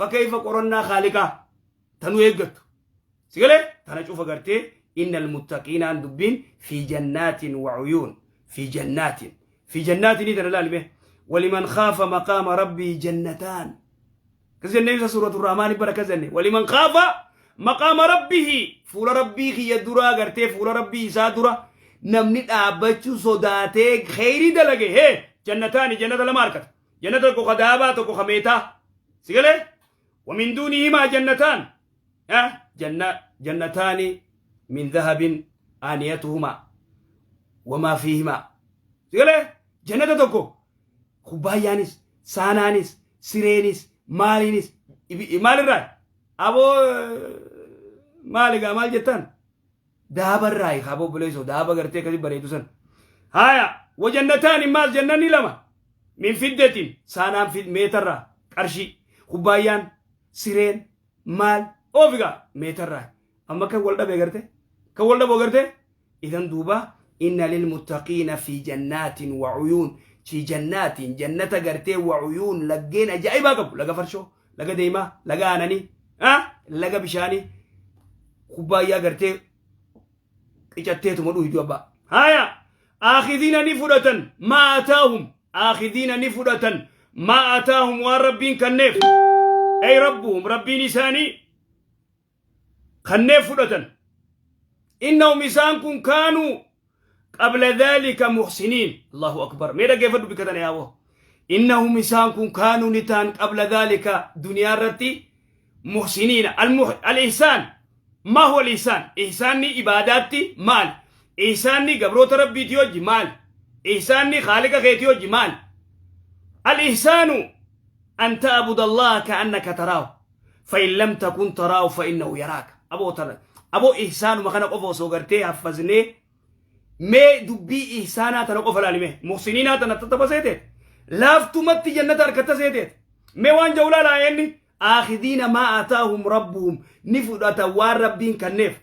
Fakkeeyfa qorannaa khaaliqaa tanu eeggattu. Sigalee tana cufa gartee innal muttaqiinaan dubbiin fi jannaatin wa uyuun fi jannaatin fi jannaatinii tana laalime waliman khaafa maqaama rabbii jannataan. Akkas jennee ibsa suuratu Rahmaani bara akkas jenne waliman khaafa maqaama rabbihi fuula rabbii kiyya duraa gartee fuula rabbii isaa dura namni dhaabbachuu sodaatee kheyrii dalage hee jannataani jannata lama argata. Jannata tokko ka daabaa tokko ka meetaa. Sigalee wamin duunihimaa jannataan jannataani min dhahabin aaniyatuhumaa wamaa fiihimaa. Sigalee jannata tokko kubbaayyaanis saanaanis sireenis maaliinis maalirraa aboo maaligaa maal jettan daabarraa aboo obboleessoo daaba gartee akkasi bareedu san haya wajannataani maal jannanni lama min fiddatin saanaan meetarraa qarshii kubbaayyaan sireen maal oofigaa meetarraa amma kan wal dhabe garte kan wal dhabu garte. Idan duuba inna lilmuttaqiina fi jannaatin wa uyuun fi jannaatin jannata gartee wa uyuun laggeen ajaa'ibaa qabu laga farshoo laga deemaa laga aananii laga bishaanii kubbaayyaa gartee qicatteetuma dhuydu abbaa. Haya aakidiina ni fudhatan maa ataahum aakidiina ni fudhatan maa ataahum waan rabbiin kanneef ay rabbuhum rabbiin isaanii kanneef fudhatan. Innahum isaan kun kaanuu qabla dhaalika muhsiniin. Allahu akbar. Mee dhaggeeffadhu bikka tana yaaboo. Innahum isaan kun kaanuu ni ta'an qabla dhaalika duniyaa irratti muhsiniina. Al-ihsaan. Maa huwa al-ihsaan? Ihsaanni ibaadaatti maal? Ihsaanni gabroota rabbiitii hojji maal? Ihsaanni khaaliqa keetii hojji maal? Al-ihsaanu an ta'buda Allaha ka'annaka taraahu. Fa'in lam takun taraahu fa'innahu yaraaka. Aboo tana aboo ihsaanuma kana qofa osoo gartee haffaznee mee dubbii ihsaanaa tana qofa laalime muhsiniinaa tana tattaba seeteet laaftumatti jannata harkatta seeteet mee waan ja'u laalaa inni aakidiina maa ataahum rabbuhum ni fudhata waan rabbiin kanneef.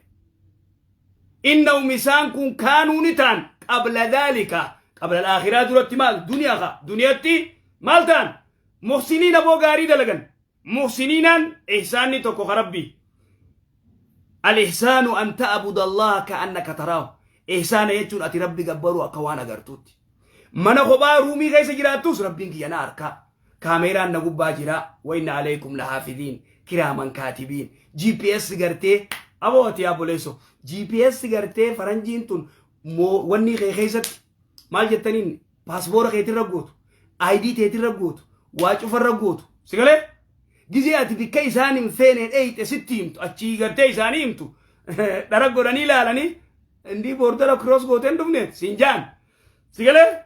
Innahum isaan kun kaanuu ni ta'an qabla dhaalika qabla alaakiraa duratti maal duniyaa kaa duniyatti maal ta'an muhsiniin aboo gaarii dalagan. Muhsiniinaan ihsaanni tokko ka rabbii. Al-ihsaanu an ta'buda Allaha ka'annaka taraahu. Ihsaana jechuun ati rabbi gabbaruu akka waan agartuutti. Mana kophaa ruumii keessa jiraattus rabbiin kiyya na arkaa. Kaameeraan na gubbaa jira. Wa inna alaykum lahaafiziin. Kiraaman kaatibiin. GPS gartee aboo ati yaa boleesso. GPS gartee faranjiin tun wanni kee keessatti maal jettaniin paaspoora keetirra gootu, ID teetirra gootu, waa cufarra gootu. Si galee? Gizee ati bikka isaan hin feene dheeyxe sitti himtu, achii gartee isaanii himtu, dhara godhanii ilaalanii indii boordara cross gooteen hin dhufneet siin jaan. Si galee?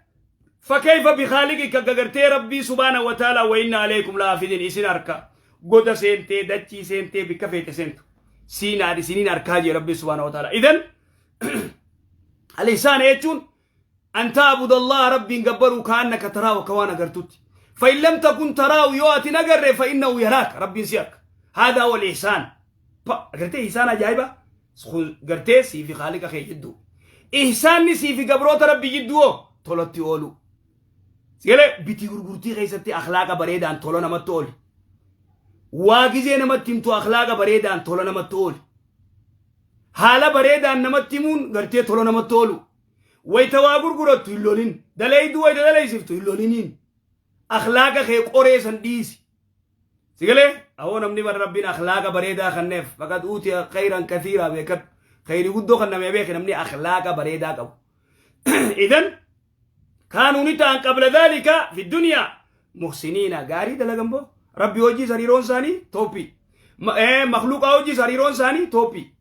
Fakkeeyfa bikaaliqika gagartee rabbii subhaana wa ta'ala wa inna alaykum laafidin isin harka goda seentee dachii seentee bikka feete seentu. Siinaan isiniin harkaa jee rabbii subhaana wa ta'ala. Idan al-ihsaana jechuun an ta'buda Allaha rabbiin gabbaruu ka'annaka taraahu akka waan agartutti. Fa'in lam takun taraahu yoo ati hin agarre fa'innahu yaraaka rabbiin si arka. Haadaa wal ihsaan. Agartee ihsaan ajaa'iba gartee sii fi khaaliqa kee jidduu. Ihsaanni sii fi gabroota rabbi jidduu hoo tolatti oolu. Sigalee bitii gurgurtii keessatti akhlaaqa bareedaan tola namatti ooli. Waa gizee namatti himtu akhlaaqa bareedaan tola namatti ooli. Haala bareedaan namatti himuun gartee tola namatti oolu. Wayita waa gurgurattu hin lolin. Daleeyduu wayita daleeysiftu hin loliniin. Akhlaaqa kee qoree san dhiisi. Sigalee awoo namni bara rabbiin akhlaaqa bareedaa kanneef faqad uutiya khayran kathiiraa beekadhu. Khayrii guddoo kan namee beeke namni akhlaaqa bareedaa qabu. Idan kaanuu ni ta'an qabla dhaalika fi duniyaa muhsiniina gaarii dalagan boo rabbi hojii hariiroon isaanii tooppii makluuqaa hojii hariiroon isaanii tooppii.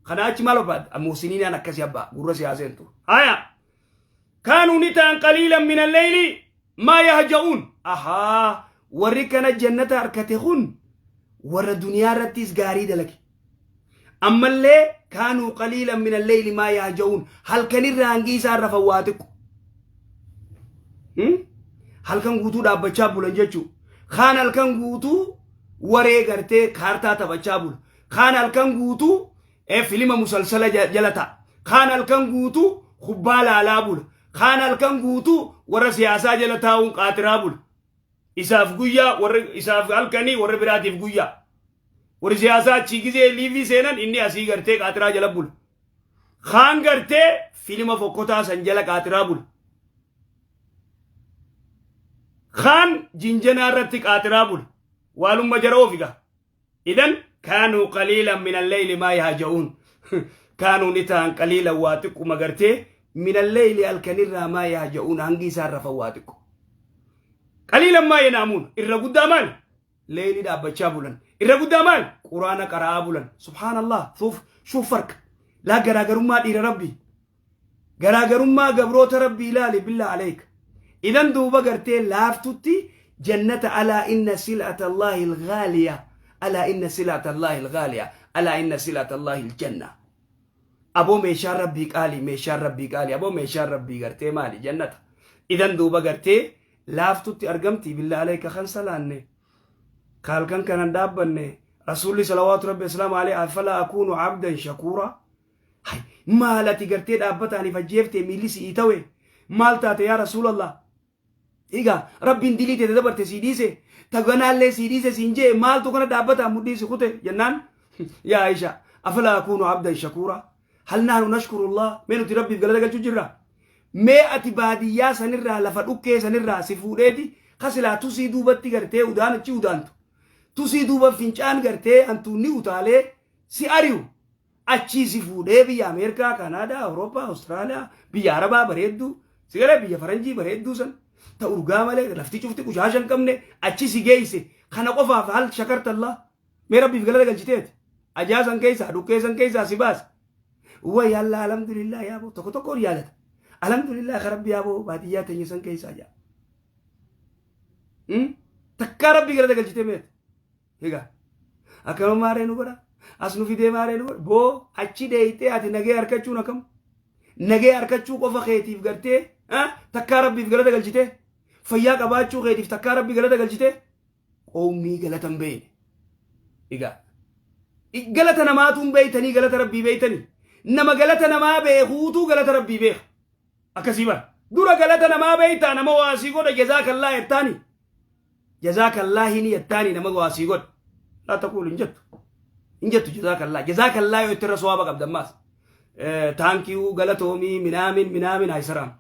Kana achi maal barbaadda? Muhsiniinaan akkasii abbaa gurra siyaaseen tu. Haya. Kaanuu ni ta'an qaliilan min alleyli maa yahja'uun. Ahaa warri kana jannata harkate kun warra duniyaa irrattis gaarii dalage. Ammallee kaanuu qaliilan min alleyli maa yahja'uun halkanirra hangi isaan rafan waa xiqqo. Halkan guutuu dhaabbachaa bulan jechuu. Kaan halkan guutuu waree gartee kaartaa taphachaa bula. Kaan halkan guutuu filima musalsala jala ta'a. Kaan halkan guutuu kubbaa laalaa bula. Kaan halkan guutuu warra siyaasaa jala taa'uun qaatiraa bula. Isaaf guyyaa, warri isaaf halkanii, warri biraatiif guyyaa. Warri siyaasaa achii gizee liivii seenan, inni asii gartee qaatiraa jala bula. Kaan gartee filima fokkotaa san jala qaatiraa bula. Kaan jinjanaa irratti qaatiraa bula. Waalumma jara oofiga. Idan kaanuu qaliilan min alleyli maa yahja'uun. Kaanuu ni ta'an, qaliilan waa xiqquma gartee, min alleyli halkanirraa, maa yahja'uun hangi isaan rafan waa xiqqo. Qaliilan maa yanaamuun, irra guddaa maal? Leeyli dhaabbachaa bulan. Irra guddaa maal? Quraana qara'aa bulan. Subhaanallah. Shuuf shuuf farqa. Laa, garaagarummaa dhiira rabbii. Garaagarummaa gabroota rabbii ilaali, billaa aleeka. Idan duuba gartee laaftutti jannata. Alaa inna sil'ata Allaahi alghaaliya, alaa inna sil'ata Allaahi alghaaliya, alaa inna sil'ata Allaahi aljanna. Aboo, meeshaan rabbii qaali, meeshaan rabbii qaali, aboo, meeshaan rabbii gartee maali? Jannata. Idan duuba gartee laaftutti argamti, billaa aleeka. Kan salaanne, ka halkan kanan dhaabbanne, Rasuulli salawaatu rabbi islaamu alayhi, afalaa akuunu abdan shakuura? Hay, maal ati gartee dhaabbataaniif ajjeeftee miilli si'ii ta'e maal taate, yaa Rasuulallah? Egaa rabbiin dilii teete dabarte sii dhiise, taganaallee sii dhiise siin jee, maaltu kana dhaabbataan mudhii si kute jennaan, yaa Aisha, afalaa akuunu abdan shakuura? Hal nahnu nashkurullah? Mee nuti rabbiif galata galchuu jirra? Mee ati baadiyyaa sanirraa, lafa dhukkee sanirraa si fuudheeti, kasilaa tusii duubatti gartee udaan achi udaantu, tusii duuba fincaan gartee hantuunni utaalee si ari'u, achii si fuudhee biyya Ameerikaa, Kanaadaa, Awurooppaa, Awustiraaliyaa, biyya Arabaa bareedduu, si galee biyya Faranjii bareedduu san, ta urgaa malee lafti cufti qushaasha hin qabne achi si geeyse. Kana qofaaf hal shakartallaa? Mee rabbiif galata galchiteeti? Ajaa san keessaa, dhukkee san keessaa si baase. Way Allah, alhamdulillah, yaaboo tokko tokkoon yaadata. Alhamdulillah ka rabbi yaaboo baadiyyaa teenya san keessaa jaa. Takkaa rabbii galata galchitee meeti? Egaa akkama maaree nu godha? As nu fidee maaree nu godha? Boo, achi deeyitee ati nagee harkachuun akkam? Nagee harkachuu qofa keetiif gartee takkaa rabbiif galata galchitee? Fayyaa qabaachuu keetiif takkaa rabbi galata galchitee? Qoommii galata hin beekne. Egaa galata namaatu hin beeytanii, galata rabbii beeytanii? Nama galata namaa beekuutu galata rabbii beeka. Akkasii bara. Dura galata namaa beeytaa? Nama waasii godha jazaakallaa jettaani. Jazaakallaahi ni jettaani nama waasii godha? Laa taquulu, hin jettu. Hin jettu jazaakallaa. Jazaakallaa yoo itti irra sowaaba qabda ammaas. Thank you, galatoomii, minaamin minaamin haysaraam.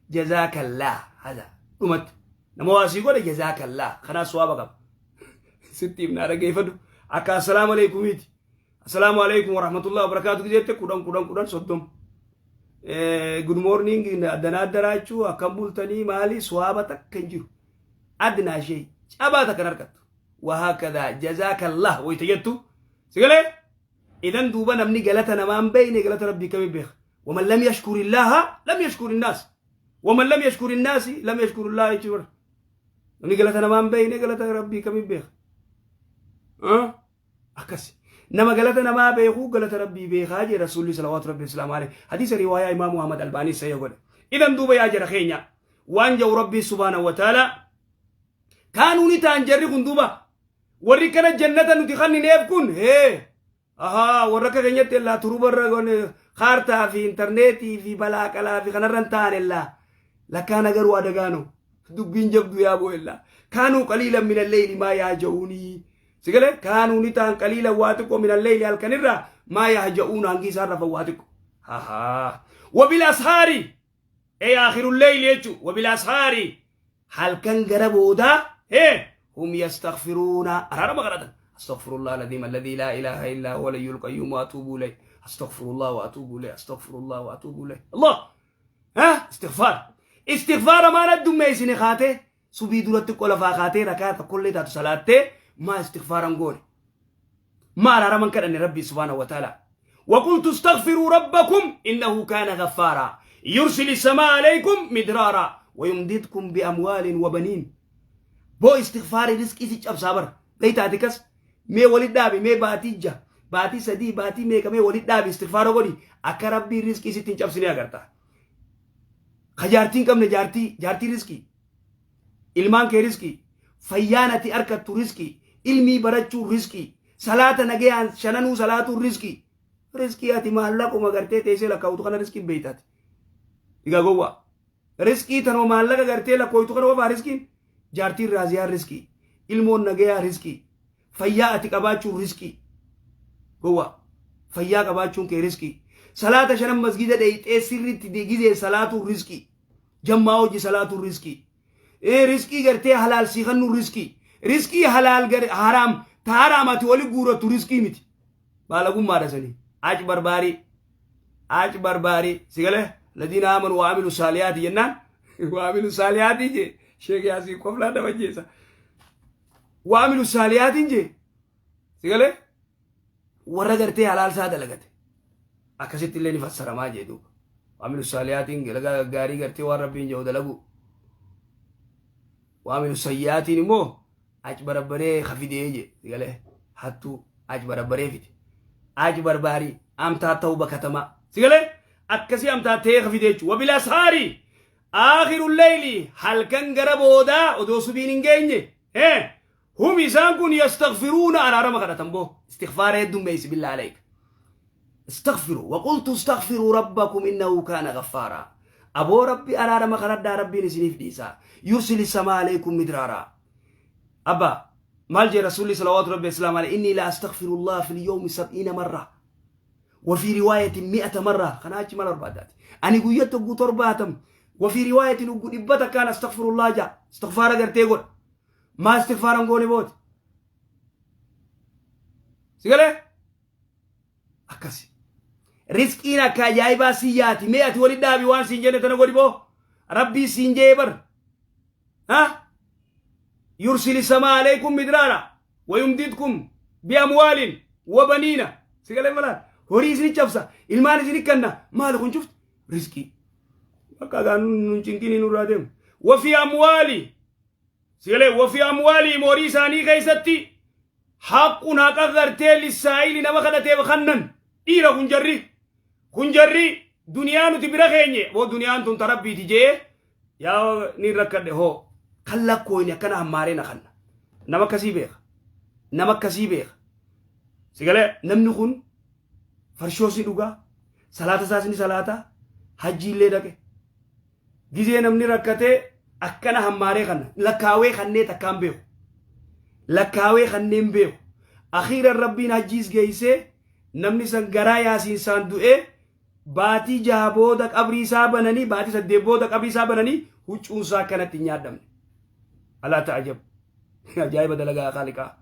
Jazaakallaa hada dhumatti. Nama waasii godha jazaakallaa kanaas sowaaba qaba. Sitti himnaa, dhageeffadhu. Akka assalaamu alaikumiiti. Assalaamu alaikum warahmatullahi wabarakaatu jette, 10 10 10 30. Good morning, addanaa addaraachuu, akkam bultanii, maali, sowaaba takka hin jiru. Adnaa ishee cabaa takka hin argattu. Wahaakadhaa jazaakallah wayita jettu. Sigalee? Idan duuba namni galata namaa hin beekne galata rabbii kamii beeka? Waman lam yashkur illaaha lam yashkur innaas. Waman lam yashkur innaasi lam yashkur illaaha jechuudha. Namni galata namaa hin beekne galata rabbii kamii beeka? Akkas. Nama galata namaa beekuu galata rabbii beekaa jee Rasuulli salawaatu rabbi islaamu alayhi. Hadiisa riwaayaa Imaam Muhammad Albaanii sayya godhe. Idan duuba yaa jara keenya, waan jedhu rabbii subhaanahu wa ta'ala, kaanuu ni ta'an jarri kun duuba warri kana jannata nuti kannineef kun hee ahaa, warra akka keenyatti illaa turubarra kaartaa fi intarneetii fi balaa qalaa fi kanarra hin ta'an illaa lakkaana garuu adagaano dubbiin jabdu yaaboo illaa kaanuu qaliilan min alleyli maa yaaja'uunii. Sigale, kaanuu ni ta'an qaliilan waa xiqqoo, min alleyli halkanirraa, maa yaaja'uun hangi isaan rafan waa xiqqo. Ahaa, wabil ashaari, ey aakhirul leyli jechu, wabil ashaari halkan gara boodaa hee hum yastaghfiruuna, araarama kadhatan. Astaghfirullah alazim alladhi laa ilaaha illaa huwa al-hayyul qayyum wa atuubu ilayh, astaghfirullah wa atuubu ilayh, astaghfirullah wa atuubu ilayh. Allah ha, istighfar, istighfara maan addummeessine? Kaatee subii duratti qola faa kaatee rakaa tokkollee taatu salaattee maa istighfaaran goone? Ma araaraman kadhanne rabbii subhaanahu wa ta'ala? وقلت استغفروا ربكم إنه كان غفارا يرسل السماء عليكم مدرارا ويمددكم بأموال وبنين. بو، استغفار رزقي si cabsaa bara. Beeytaati kas mee walit dhaabi, mee baatii 6, baatii 3, baatii meeqa mee walit dhaabi, istighfaara godhi, akka rabbiin rizqii sitti hin cabsine agarta. Ka jaartii hin qabne jaartii, jaartii rizqii, ilmaan kee rizqii, fayyaan ati argattu rizqii, ilmii barachuu rizqii, salaata nagayaan shananuu salaatuu rizqii. Rizqii ati maallaquma gartee teessee lakkaa'utu kana rizqii beeytaati. Egaa gowwaa, rizqii tanuma maallaqa gartee lakkooytu kana qofaa rizqiin? Jaartiin raaziyaan riskii. Ilmoon nagayaa riskii. Fayyaa ati qabaachuun riskii. Gowwaa. Fayyaa qabaachuun kee riskii. Salaata shanan masgida dheeyxee sirriitti gizee salaatuun riskii. Jammaa hojii salaatuun riskii. Riskii gartee halaal sii kennuun riskii. Riskii halaal haraam ta haraam ati wali guurattu riskii miti. Baalagummaadha sanii. Aci barbaarii. Aci barbaarii. Si galee ladiina amanu wa amilu saaliyaati jennaan. Wa amilu saaliyaati jee. Sheek Yaasiin qoflaa nama jeessa. Wa amilu saaliyaatiin jee. Si galee warra gartee halaal isaa dalagate. Akkasitti illee ni fassaramaa jee duuba. Wa amilu saaliyaatiin dalagaa gaggaarii gartee waan Rabbiin jedhu dalagu. Wa amilu sayyaatiin immoo aci barabbaree kafidee jee. Si galee hattuu aci barabbaree fide. Aci barbaarii amtaa ta'uu bakatamaa. Si galee akkasii amtaa ta'ee kafidee jechuudha. Wabil ashaarii aakhiru leyli halkan gara boodaa odoo subiin hin geenye. Hum isaan kun yastaghfiruuna araarama kadhatan boo. Istighfaara heddummeessi billaa alayka. Istaghfiru waqultu istaghfiruu rabbakum innahu kaana ghaffaaraa. Aboo Rabbi araarama kadhadhaa, Rabbiin isiniif dhiisa. Yursili samaa alaykum midraaraa. Abba maal jee Rasuulli salawaatu Rabbi islaam alayhi? Inni la astaghfirullah fil yawmi 70 marra. Wafii riwaayatin 100 marra. Kanaa achi maal barbaadaati? Ani guyyatti hogguu 70, wafii riwaayatin hogguu 100 kaan astaghfirullah jaa. Istighfaara gartee godha. Maa istighfaaran goone booti? Si galee? Akkasi. Rizqiin akka ajaa'ibaa si yaati. Mee ati wali dhaabi, waan siin jenne tana godhi boo. Rabbii siin jee bar. Ha? Yursili samaa alaykum midraara. Wayumdidkum biamwaalin wabaniina. Si galee malaan? Horii isin cabsa. Ilmaan isin kanna. Maali kun cufti? Rizqii. Bakka gaa nun cinqinii nurraa deemu. Wafii amwaali. Si galee? Wafii amwaalii horii isaanii keessatti haqqun haqa gartee lissaa'ili nama kadhateef kannan dhiira. Kun jarri duniyaa nuti bira keenye boo, duniyaan tun tarabbiiti jee yaa ni rakkadhe hoo kan lakkooyne akkana hammaaree na kanna. Nama akkasii beeka, nama akkasii beeka. Si galee? Namni kun farshoos ni dhugaa, salaata isaas ni salaata, hajji illee dhaqe. Gizee namni rakkatee akkana hammaaree kana lakkaawee kannee takkaan beeku, lakkaawee kanneen beeku. Akhiiran Rabbiin hajjiis geeysee, namni san garaa yaasiinsaan du'ee, baatii 6 booda qabrii isaa bananii, baatii 8 booda qabrii isaa bananii, huccuun isaa akkanatti hin nyaadhamne. Alaa ta'ajab, ajaa'iba dalagaa Khaaliqaa.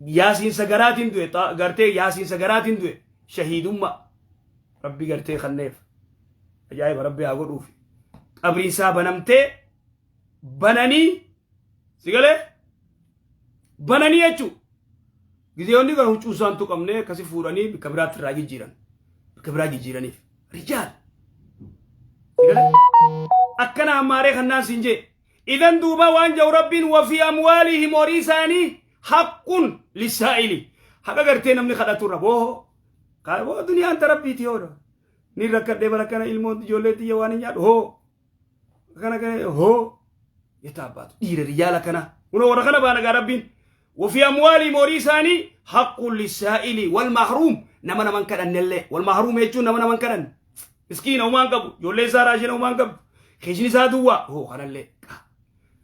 Yaasiinsa garaatiin du'e, gartee yaasiinsa garaatiin du'e, shahiidummaa Rabbi gartee kanneef. Ajaa'iba, Rabbi haa godhuuf. Qabriin isaa banamtee bananii, si galee, bananii jechuu gizeewwanni gara huccuu isaan tuqamne akkasi fuudhanii bakka biraatti irraa jijjiiran, bakka biraa jijjiiraniif. Rijaal, si galee, akkana hammaaree kannaan siin jee. Idan duuba waan jau Rabbiin wafii amwaalihim horii isaanii haqqun lissaa'ili haqa gartee namni kadhatu irra boo boo duniyaan ta Rabbiiti hoodha. Ni rakkadhee bara kana, ilmoon ijoollee tiyya waan hin nyaadhu hoo kana kana hoo yeta abbaatu dhiira rijaala kana kunoo warra kana baana gaa. Rabbiin wafii amwaalihim horii isaanii haqqun lissaa'ili wal mahruum nama naman kadhannellee. Wal mahruum jechuun nama naman kadhanne, miskiina umaan qabu, ijoollee isaa raashina umaan qabdu, keeshni isaa duwwaa hoo kanallee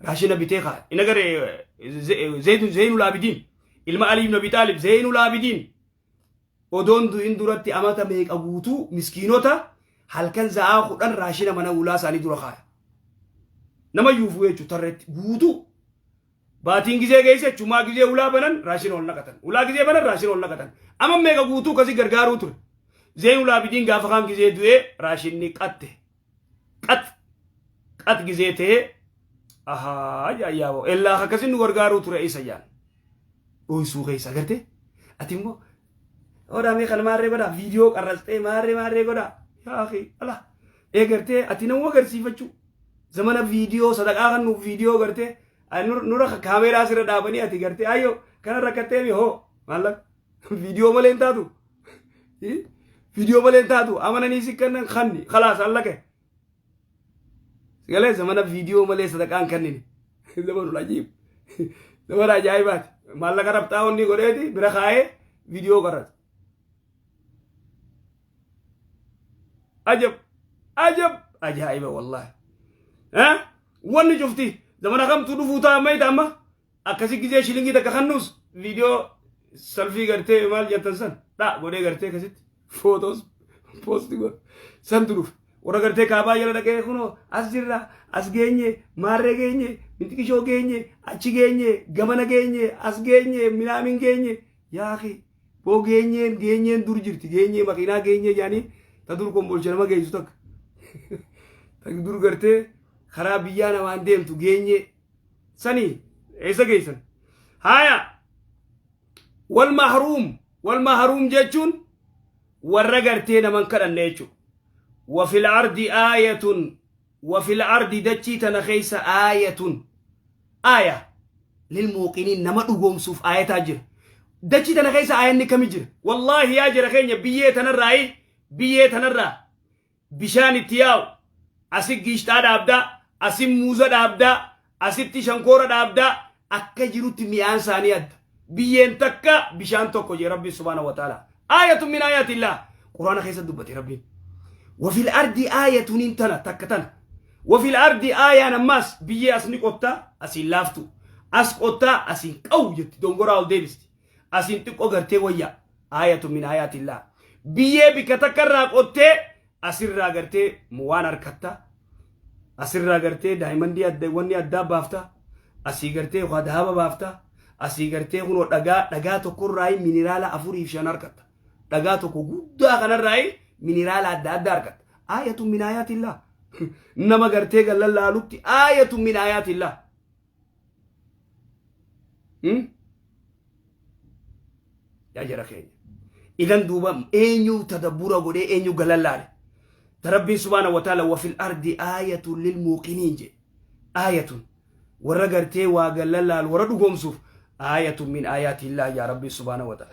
raashina bitee kaa. Ina gare Zeydun Zeynul Abidiin ilma Ali ibn Abi Taalib Zeynul Abidiin odoon du'in duratti amata meeqa guutuu miskiinota halkan za'aa 10 raashina mana ulaa isaanii dura kaaya. Nama yuufuu jechuun tarreetti guutuu. Baatiin gizee geesse jechuun gizee ulaa banan raashina ol naqatan. Ulaa gizee banan raashina ol naqatan. Ama meeqa guutuu kasii gargaaruu ture. Zeynul Abidiin gaafa kaan gizee du'ee raashinni qatte. Qat qat gizee ta'ee ahaa jaayyaaboo ellaa akkasin nu gargaaruu ture isa jaan. Dhoysuu keessa agartee ati immoo odaa mee kana maarree godhaa, viidiyoo qarrastee maarree maarree godhaa. Yaa akhi, ala eegartee ati nama agarsiifachuu zamana viidiyoo sadaqaa kan nuuf viidiyoo gartee nurra kaameeraa sirra dhaabanii ati gartee ayyoo kana rakkattee mi hoo maallaqa viidiyoo malee hin taatu, viidiyoo malee hin taatu. Amananii si kennan kanni khalaas allaqe. Sigalee zamana viidiyoo malee sadaqaan kannini zamanul ajiib, zamana ajaa'ibaati. Maallaqa rabxaa onni godheeti bira kaayee viidiyoo qarrata. Ajab, ajab, ajaa'iba wallahi. Wanni cufti Zamana kamtu dhufuu ta'a amma amma akkasi gizee shilingii takka kannuus viidiyoo salfii gartee maal jettan san dha godhee gartee akkasitti footoos post godhe santu dhufe. Warra gartee kaabaa jala dhaqee kunoo as jirra, as geenye, maarree geenye, minxiqishoo geenye, achi geenye, gamana geenye, as geenye, minaamin geenye. Yaaqi boo geenyeen geenyeen dur jirti, geenyee makiinaa geenyee jaanii ta dur kombolcha nama geessu takka. Ta dur gartee karaa biyyaa namaan deemtu geenyee sanii eessa geessan? Haaya, wal mahruum, wal mahruum jechuun warra gartee naman kadhanne jechuudha. وفي الأرض آية، وفي الأرض dachii tana keessa آية، آية للموقنين nama dhugoomsuuf aayataa jira. Dachii tana keessa aayanni kami jira? Wallaahi yaa jira keenya, biyyee tanarraayi, biyyee tanarraa bishaan itti yaa'u, asi giishxaa dhaabdaa, asi muuza dhaabdaa, asitti shankoora dhaabdaa, akka jirutti mi'aan isaanii adda. Biyyeen takka bishaan tokko jee Rabbi سبحانه وتعالى. آية من آيات الله. Quraana keessa dubbate Rabbiin. وفي الأرض آية tana takka tana. وفي الأرض آية ammaas biyyee asni qottaa asiin laaftu. As qottaa asiin qawu jetti, dongoraa ol deebisti. Asiin xiqqoo gartee wayya. آية من آيات الله. Biyyee bikka takka irraa qottee asirraa gartee waan harkatta. Asirraa gartee diamondii adda wanni addaa baafta. Asii gartee waa dahaba baafta. Asii gartee kunoo dhagaa, dhagaa tokkorraa mineraala afurii fi shan harkatta. Dhagaa tokko guddaa kanarraa mineraala adda addaa harkatta. آية من آيات الله. Nama gartee gallan laalutti آية من آيات الله. Yaa jara keenya. Idan duuba eenyu tadabbura godhee, eenyu galan laale? Rabbiin سبحانه وتعالى وفي الأرض آية للموقنين je. آية warra gartee waa gallan laalu, warra dhugoomsuuf آية من آيات الله يا ربي سبحانه وتعالى.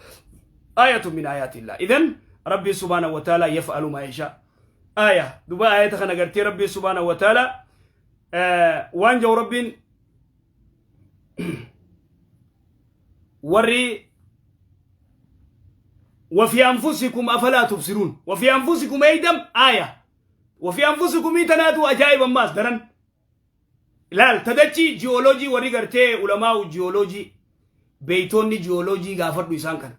آية من آيات الله. إذن ربي سبحانه وتعالى يفعل ما يشاء. آية duuba آية kana gartee Rabbi سبحانه وتعالى waan jau Rabbiin warri وفي أنفسكم أفلا تبصرون. وفي أنفسكم أيضا آية، وفي أنفسكم تناتو أجائب ماس درن laal tadachi jiyooloojii warri gartee ulamaa'u jiyooloojii, beeytoonni jiyooloojii gaafadhu isaan kana.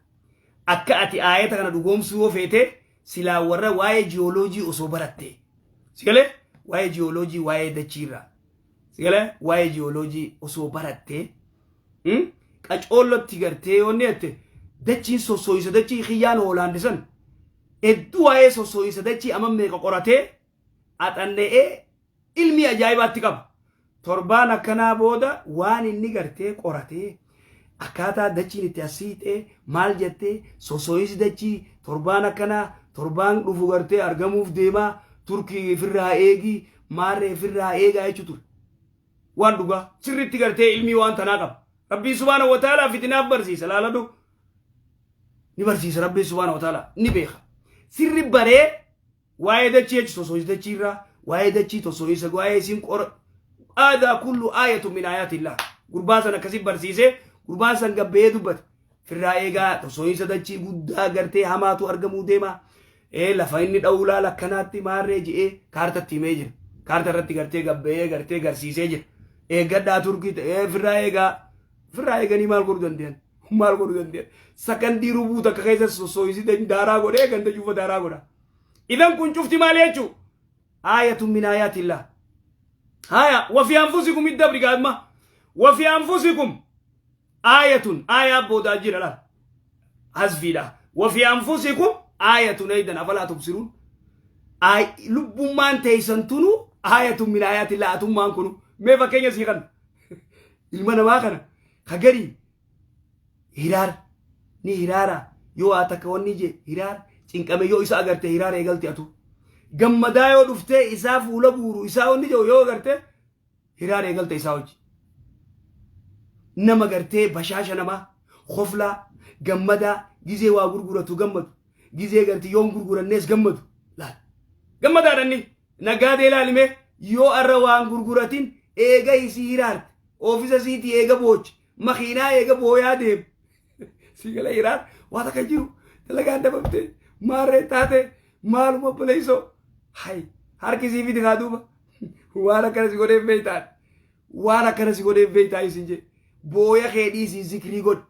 Akka ati aayata kana dhugoomsuu yoo feete, silaa warra waa'ee jiyooloojii osoo baratte sigalee, waa'ee jiyooloojii, waa'ee dachiirraa sigalee, waa'ee jiyooloojii osoo baratte qacoollotti gartee yoonni jette dachiin sossooyisa dachii kiyyaan hoolaandisan hedduu waa'ee sossooyisa dachii amma meeqa qoratee axanne'ee ilmi ajaa'ibaatti qaba. Torbaan akkanaa booda waan inni gartee qoratee akkaataa dachiin itti asiixee maal jettee sossooyisi dachii torbaan akkanaa torbaan dhufu gartee argamuuf deemaa, Turkii ifirraa eegii, maarree ifirraa eegaa jechuu ture. Waan dhugaa sirriitti gartee ilmii waan tanaa qaba. Rabbiin سبحانه وتعالى fitinaaf barsiisa, laaladhu. Ni barsiisa Rabbiin سبحانه وتعالى, ni beeka. Sirri baree waa'ee dachii jechu sossooyisa dachiirraa, waa'ee dachii sossooyisa, waa'ee isiin qora. هذا كله آية من آيات الله. Gurbaa san akkasii barsiisee gurbaan san gabbee dubbate. Firraa eegaa, sossooyisa dachii guddaa gartee hamaatu argamuu deema. Lafa inni dha'uu laala akkanaatti maarree ji'ee kaartatti himee jira. Kaarta irratti gartee gabbee gartee garsiisee jira. Eeggadhaa Turkii ta'ee firraa eegaa. Firraa eeganii maal godhuu danda'an? Maal godhuu danda'an? Sakandii rubuu takka keessa sossooyisi daaraa godhee ganda cufa daaraa godha. Idan kun cufti maal jechuu? آية من آيات الله. هايا وفي أنفسكم الدبر قادمة. وفي أنفسكم آية، آية بودا جرا لا حذفي لا. وفي أنفسكم آية أيضا أفلا تبصرون. آي lubbummaan teessan tunu آية من آيات الله. Atummaan kunu mee fakkeenya sii kan ilma namaa kana kagarii hiraar ni hiraara yoo haa takka wanni je hiraar cinqame yoo isa agarte hiraar eegalti, atu gammadaa yoo dhuftee isaa fuula buuru isaa wanni jiru yoo agarte hiraar eegalte isaa hojii. Nama gartee bashaasha namaa koflaa gammadaa gizee waa gurguratu gammadu, gizee gartee yoon gurgurannees gammadu, laal gammadaadhanni naggaadee laalime yoo arra waan gurguratin eega isii hiraarte oofisa siitii eega boochi makiinaa eega booyaa deem si gala hiraar waa takka jiru dalagaan dabamte maarree taate maaluma obboleessoo hay harki sii fidi haa duuba waan akkana si godhee beektaan. Waan akkana si godheef beektaa isin jee. Booya kee dhiisii zikrii godhi.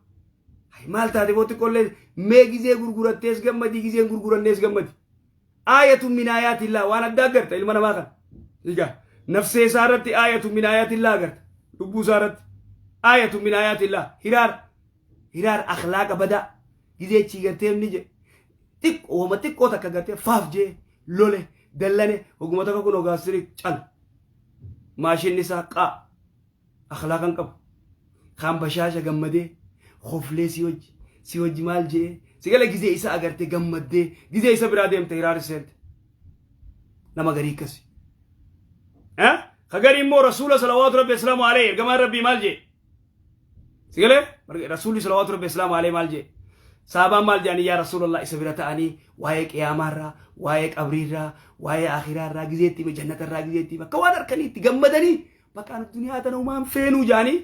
Maal taate boo xiqqoollee mee gizee gurgurattees gammadi gizeen gurgurannees gammadi. Aayatun min aayaatillaa waan addaa agarta ilma namaa kana. Egaa nafsee isaa irratti aayatun min aayaatillaa agarta. Lubbuu isaa irratti aayatun min aayaatillaa hiraar hiraar akhlaaqa badaa gizee chii gartee inni je xiqqoo wama xiqqoo takka gartee faaf jee lole dallane oguma takka kun ogaastiri cal maashinni isaa qaa akhlaaqa hin qabu. Kaan bashaasha gammadee koflee si wajji si wajji maal je'ee si gala gizee isa agartee gammaddee gizee isa biraa deemte hiraar seente. Nama garii akkasi. Ka garii immoo rasuula salawaatu rabbi islaamu alayhi ergamaan rabbii maal je'e? Si galee rasuulli salawaatu rabbi islaamu alayhi maal je'e? Saabaan maal jedhanii yaa rasuulallah isa bira ta'anii waa'ee qiyaamaarraa, waa'ee qabriirraa, waa'ee akhiraarraa gizeetti hime jannatarraa gizeetti hime akka waan harkaniitti gammadanii bakka anu duniyaa tana umaan feenuu jaanii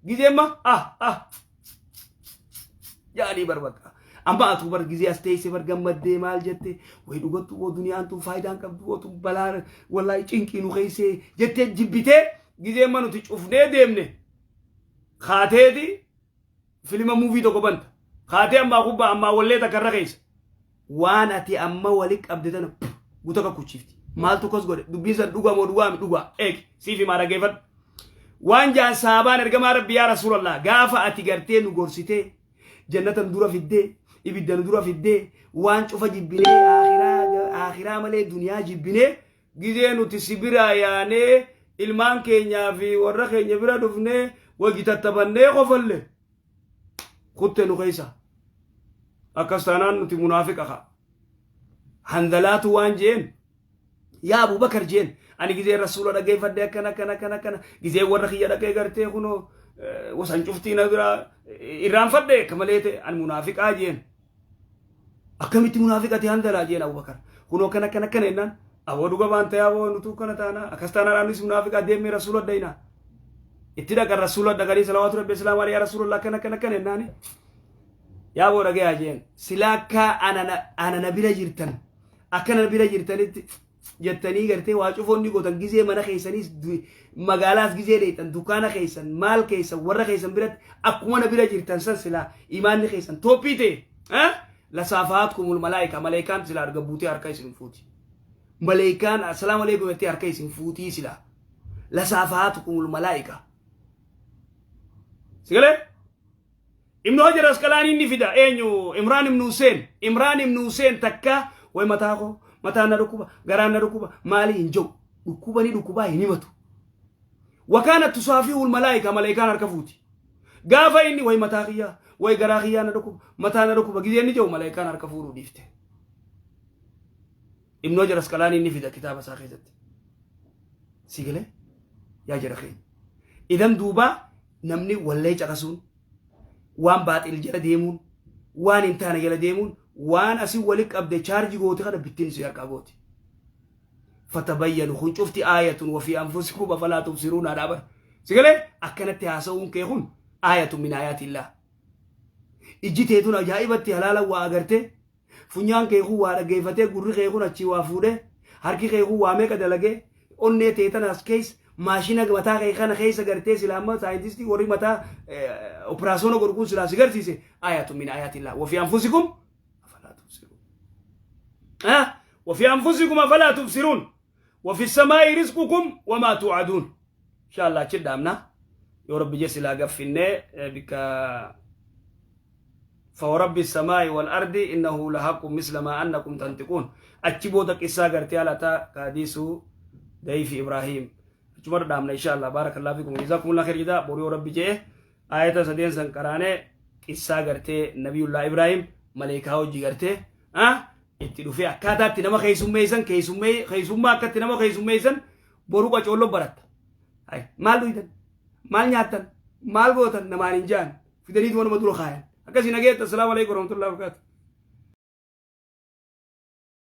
gizee amma ah ah jaanii bar bakka amma atuu bar gizee as teesse bar gammaddee maal jette way dhugattu boo duniyaan tun faayidaan qabdu boo tun balaa wallaahi cinqii nu keessee jettee jibbitee gizee amma nuti cufnee deemne kaateeti filima muuvii tokko banta kaatee ammaa kubbaa ammaa wallee takka irra keessa waan ati amma wali qabde tana guuta kakkuchiifti. Maaltu kos godhe? Dubbiin san dhugaa moo dhugaa mi dhugaa? Eegi siif himaa dhaggeeffadhu. Waan jaan saabaan ergamaa rabbi yaa rasuulallah gaafa ati gartee nu gorsitee jannata nu dura fiddee ibidda nu dura fiddee waan cufa jibbinee akhiraa akhiraa malee duniyaa jibbinee gizee nuti si biraa yaanee ilmaan keenyaa fi warra keenya bira dhufnee wajji tattabannee kofalle kutte nu keessa akkas taanaan nuti munaafiqa ka handalaatu waan jeen yaa Abubakar jeen ani gizee rasuula dhageeffadhe akkana akkana akkana akkana gizee warra kiyya dhaqee gartee kunoo wasan cuftii na bira irraanfadhe akka malee ta'e ani munaafiqaa jeen akkamitti munaafiqati handalaa jeen Abubakar kunoo akkana akkana akkana jennaan aboo dhuga baan ta'e aboo nutuu kana taana akkas taanaan anis munaafiqaa deemee rasuula dhayna itti dhaqan rasuula dhaqanii salawaatu rabbi islaamu alayhi yaa rasuulallah akkana akkana akkana jennaani yaa boo dhagayaa jeen silaa akka ana na bira jirtan akka na bira jirtanitti jettanii gartee waa cufoonni gootan gizee mana keessaniis magaalaas gizee dheeyxan dukkaana keessan maal keessan warra keessan biratti akkuma na bira jirtan san silaa imaanni keessan toophii ta'e lasaafaatkumul malaayika malaayikaan silaa arga buutee harka isin fuuti malaayikaan assalaamu alaikum jettee harka isin fuutii silaa lasaafaatkumul malaayika sigalee Ibnu Hajar Asqalaanii ni fida eenyu Imraan Ibnu Huseen Imraan Ibnu Huseen takka way mataa koo mataan na dhukkuba garaan na dhukkuba maalii hin jiru dhukkuba ni dhukkubaa hin himatu. Wakaana tusaafiihul malaayika malaayikaan harka fuuti. Gaafa inni way mataa kiyyaa way garaa kiyyaa na dhukkuba mataa na dhukkuba gizee inni jiru malaayikaan harka fuudhuu dhiifte. Ibnu Hajar Asqalaanii ni fida kitaaba isaa keessatti. Si galee yaa jara keenya. Idan duuba namni wallee caqasuun waan baaxil jala deemuun waan hin taane jala deemuun waan asii wali qabde chaarji goote kana bittiin si harkaa gooti. Fatabayyanu kun cufti aayatun wafii anfusikum afalaa tubsiruun haadhaa bara. Si galee akkanatti haasa'uun kee kun aayatun min aayaatillaa. Ijji teetun ajaa'ibatti halaala waa agartee funyaan kee kun waa dhaggeeffatee gurri kee kun achii waa fuudhee harki kee kun waa meeqa dalagee onnee tee tana as keessa maashina mataa kee kana keessa gartee silaa amma saayintistii warri mataa operaasyoona godhu kun silaa si garsiise ayatu min ayatillah wa fi anfusikum afalaa tubsiruun wa fi anfusikum afalaa tubsiruun wa fi samaa'i rizqukum wamaa tuucaduun insha Allah achi dhaabna yoo rabbi je silaa gaffinnee bikka فورب السماء والأرض إنه لحق مثل ما أنكم تنطقون achi booda qissaa gartee alataa kaadiisu dayfi Ibrahim achuma dhaamna insha Allah barakallahu fikum jazakumullahu khair jazaa boru yoo rabbi jee ayata sadeen san qaraane qissaa gartee nabiyullah Ibrahim maleekaa hojii gartee itti dhufee akkaataatti nama keessummeessan keessummaa akkatti nama keessummeessan boru qacoollo baratta maal dhuytan maal nyaattan maal gootan namaan hin jaan fidaniitu wanuma dura kaayan akkasii nageetta assalaamu alaikum warahmatullahi wabarakatuh.